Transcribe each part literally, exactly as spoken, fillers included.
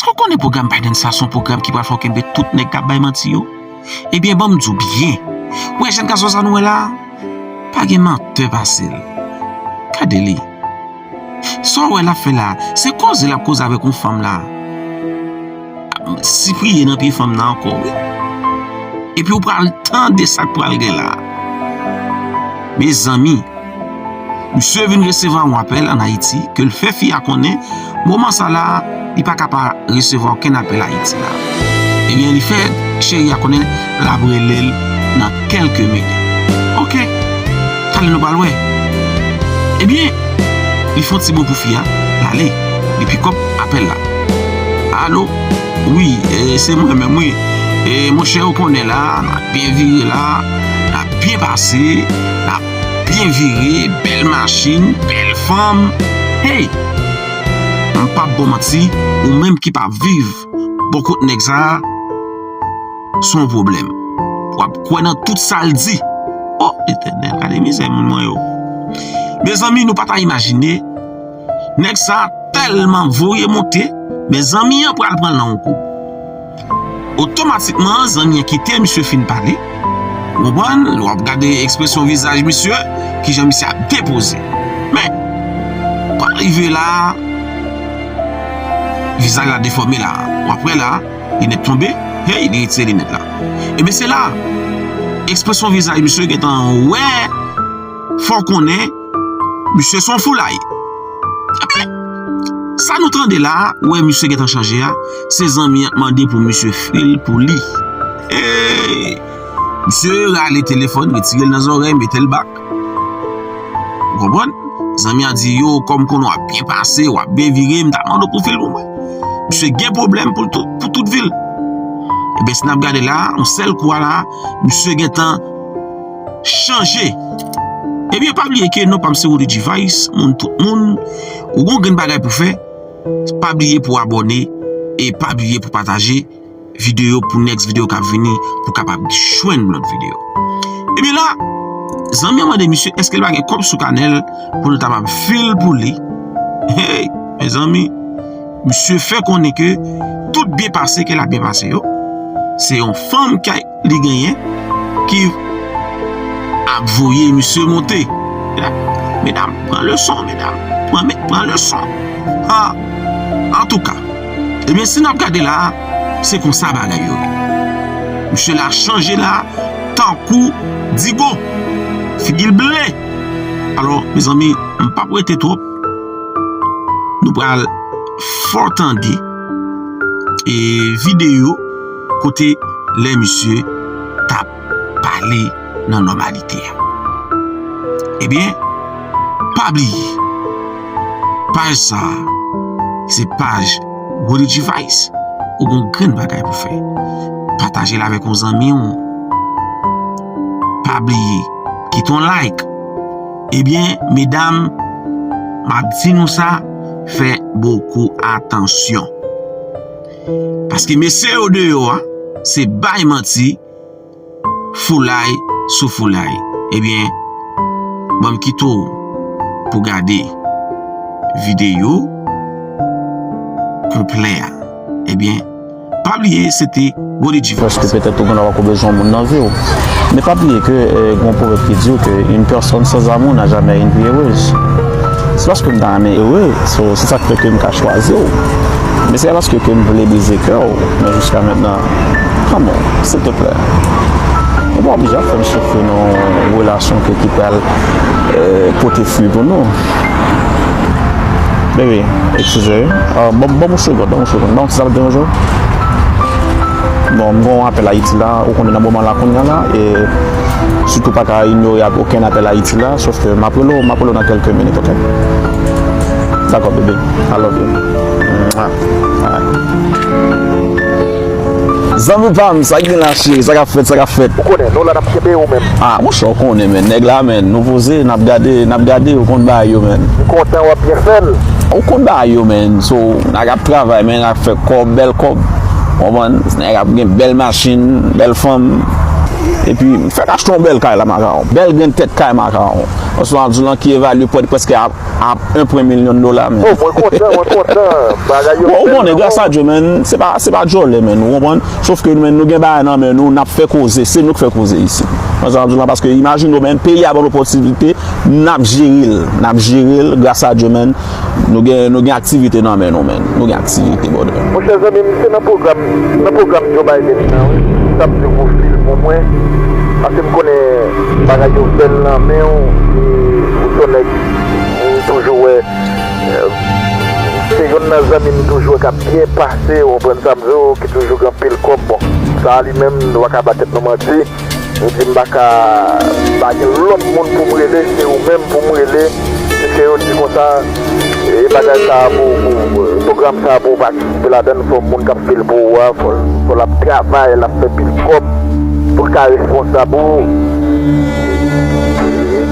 Fò w konnen pwogram Biden sa se yon pwogram ki pral fè w kenbe tout nèg k ap bay manti yo. Ebyen, ban m di w byen. Ou wè jèn gason sa nou wè la a? Pa gen mantè pase l. Gade li. Sa w wè l ap fè la a, se koze l ap koze avèk yon fanm la a. Sipriye nan pye fanm nan ankò, wi. Epi w pral tande sa k pral gen la a. Mezanmi, misye vin resevwa yon apèl ann Ayiti ke l fè fi a konnen moman sa la a, li pa ka pa resevwa okenn apèl Ayiti la. Ebyen, li fè cheri a konnen l ap rele l nan kèlke minit. Oke, talè nou pral wè. Ebyen, li fè yon ti mo pou fi a, l ale, li pikòp apèl la. Alo, wi, e, se mwen menm, wi. E, monchè, ou konnen la, n ap byen vire la, n ap byen pase, n ap byen vire, bèl machin, bèl fanm. Hey! M p ap ba w manti, ou menm ki pa viv bò kot nèg sa a, se yon pwoblèm. W ap kwè nan tout sa l di. O Letènèl, gade mizè moun mwen yo. Mezanmi, nou pa ta imajine, nèg sa a tèlman voye monte, men zanmi an pral pran l nan yon kou. Otomatikman, zanmi an kite misye fin pale. Ou konprann? W ap gade ekspresyon vizaj misye, kijan misye ap depoze. Men, pral rive la, vizaj la defòme la. W ap wè la, linèt tonbe, hey, li retire linèt la. Ebyen, se la, ekspresyon vizaj misye gentan wè, fò w konnen, misye se yon foulay. Ebyen, sa nou tande la a, ou wè misye gentan chanje a, se zanmi an k mande pou misye fè l pou li. Hey! Misye rale telefòn, retire l nan zòrèy, mete l bak. Ou konprann? Zanmi an di, yo, kòm konnen w ap byen pase, w ap byen vire, m ta mande w pou fè l pou mwen. Misye gen pwoblèm pou tout, pou tout vi l. Ebyen, si n ap gade la, yon sèl kou a la, misye gentan chanje. Ebyen, pa bliye ke non pa m se Roody G Vice, moun tout moun. Ou gon grenn bagay pou fè, pa bliye pou abòne e pa bliye pou pataje videyo pou next videyo k ap vini pou kapab jwenn lòt videyo. Ebyen la, zanmi an mande misye èske l pa gen kòb sou kanè l pou l kapab fè l pou li. Hey, mezanmi, misye fè konnen ke tout byen pase ke l ap byen pase yo, se yon fanm ki li genyen ki ap voye misye monte. Medam, pran leson, medam. Pran, pran leson. Ha! Antouka, ebyen, si n ap gade la a, se konsa bagay yo ye. Misye la chanje la, tankou Digo. Figi l ble. Alò, mezanmi, m p ap rete twòp. Nou pral fè w tande e videyo kote lè misye t ap pale nan nòmalite a. Ebyen, pa bliye, paj sa a, se paj Roody G Vice. Ou gon grenn bagay pou fè. Pataje l avèk yon zanmi w. Pa bliye, kite yon like. Ebyen, medam, m ap di nou sa, fè bokou atansyon. Paske mesye yo deyò a, se bay manti, foulay sou foulay. Ebyen, ban m kite w pou gade videyo konplè a. Ebyen, pa bliye, se te Roody G Vice. Paske petèt ou gen dwa poko bezwen yon moun nan vi w. Men pa bliye ke, eh, gen yon pwovèb ki di w ke une personne sans amour n'a jamais une vie heureuse. Se paske m ta renmen ere, so, se sa k fè ke m ka chwazi w. Men se pa paske ke m vle brize kè w, men jiska mentnan, come on, silteplè. Ou pa oblije ap fè m soufri nan yon relasyon ke ki pral, eh, pote fwi pou nou. Bebe, eskize, wi. Ah, ban, ban m yon segond, ban m yon segond. Ban m ti sa pa deranje w. Bon, m gen yon apèl Ayiti la, ou konnen nan moman la kounye a la, e sitou pa ka inyore ap okenn apèl Ayiti la, sòf ke m ap rele w, m ap rele w nan kèlke minit, oke? Dakò, bebe. I love you. Mwah. Alright. Zanmi pa m, sa k gen la, cheri? Sa k ap fèt, sa k ap fèt? Ou konnen, nou la n ap kenbe ou menm. Ah, monchè, ou konnen, men. Nèg la, men. Nou poze, n ap gade, n ap gade, ou konn bagay yo, men. M kontan w ap byen fè l. Ou konn bagay yo, men. So, nèg ap travay, men, ap fè kòb, bèl kòb. Konprann? Nèg ap gen bèl machin, bèl fanm. Epi, m fèk achte yon bèl kay la, Makawon. Bèl grenn tèt kay, Makawon. Oswald Dulan ki evalye prè-, prèske a, a en pwen milyon dola, men. Oh, mwen kontan, mwen kontan. Bagay yo Bon, ou konnen, gras a Dye, men, se pa, se pa djòlè, men, ou konprann? Sof ke, men, nou gen bagay nan men nou, n ap fè koze, se nou k fè koze isi. Oswald Dulan, paske imajine w, men, peyi a ban nou opòtinite, n ap jere l, n ap jere l, gras a Dye, men, nou gen, nou gen aktivite nan men nou, men, nou gen aktivite, brother. Monchè zanmi m, se nan pwogram, nan pwogram Joe Biden nan, wi. Sa m di w, fil pou mwen, paske m konnen bagay yo bèl nan men w, e ou se yon nèg, m toujou wè, e, se youn nan zanmi m toujou wè k ap byen pase, ou konprann sa m di w, ki toujou gen anpil kòb. Bon, sa a li menm, nou pa ka ba tèt nou manti. M di m pa ka, pa gen lòt moun pou m rele, se ou menm pou m rele. Piske yo di konsa, e bagay sa a pou, pou, pwogram sa a pou w patisipe ladan l, fò moun k ap fè l pou ou a, fò, fò l ap travay, l ap fè pil kòb pou l ka responsab ou.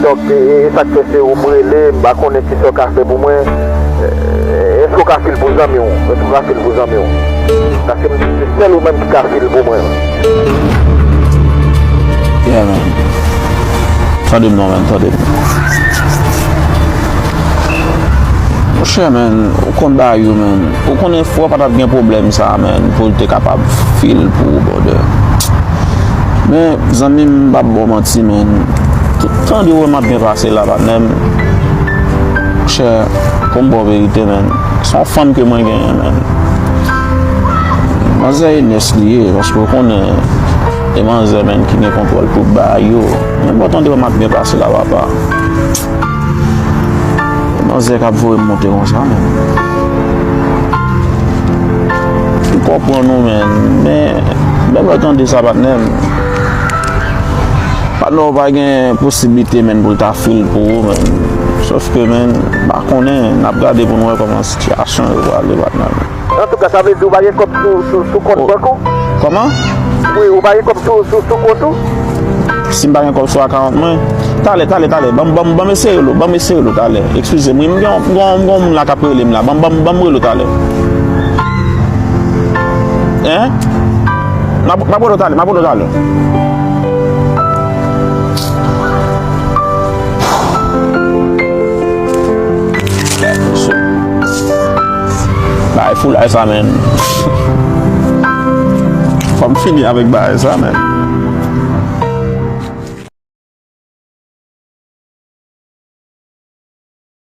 Donk, e, e sa k fè se ou m rele, m pa konnen kisa w ka fè pou mwen. E, èske w ka fè l pou zanmi w? Èske w ka fè l pou zanmi w? Paske m di se sèl ou menm ki ka fè l pou mwen. Yeah, man. Tande m non, man, tande m. Monchè, man, ou konn bagay yo, man. Ou konnen fò pa t ap gen pwoblèm sa, man, pou l te kapab fè l pou ou, brother. Men, zanmi m, m p ap ba w manti, man. Tout tan de wè m ap byen pase la, patnè m. Monchè, pou m ba w verite, man, se yon fanm ke mwen genyen, man. Manzè Enes li ye, paske w konnen, e manzè, man, ki gen kontwòl tout bagay yo. Men bon, tande wè m ap byen pase la, papa. E manzè k ap voye m monte konsa, man. M konprann ou, man. Men, men lè w tande sa, patnè m. Patnè w pa gen posiblite, man, pou l ta fè l pou ou, man. Sof ke, man, m pa konnen, n ap gade pou n wè kòman sitiyasyon yo prale, patnè m. Antouka, sa vle di ou pa gen kòb sou, sou, sou kont bank ou? Kòman? Wi, ou pa gen kòb sou, sou, sou kont ou? Si m pa gen kòb sou akawont mwen? Talè, talè, talè. Ban m, ban m, ban m eseye l, ban m eseye l talè. Eskize m, wi, m gen, m gen, m gen yon moun la k ap rele m la. Ban m, ban m, ban m rele w talè. Hein? M ap, m ap rele w talè, m ap rele w talè. Bagay foulay sa, man. Fò m fini avèk bagay sa, man.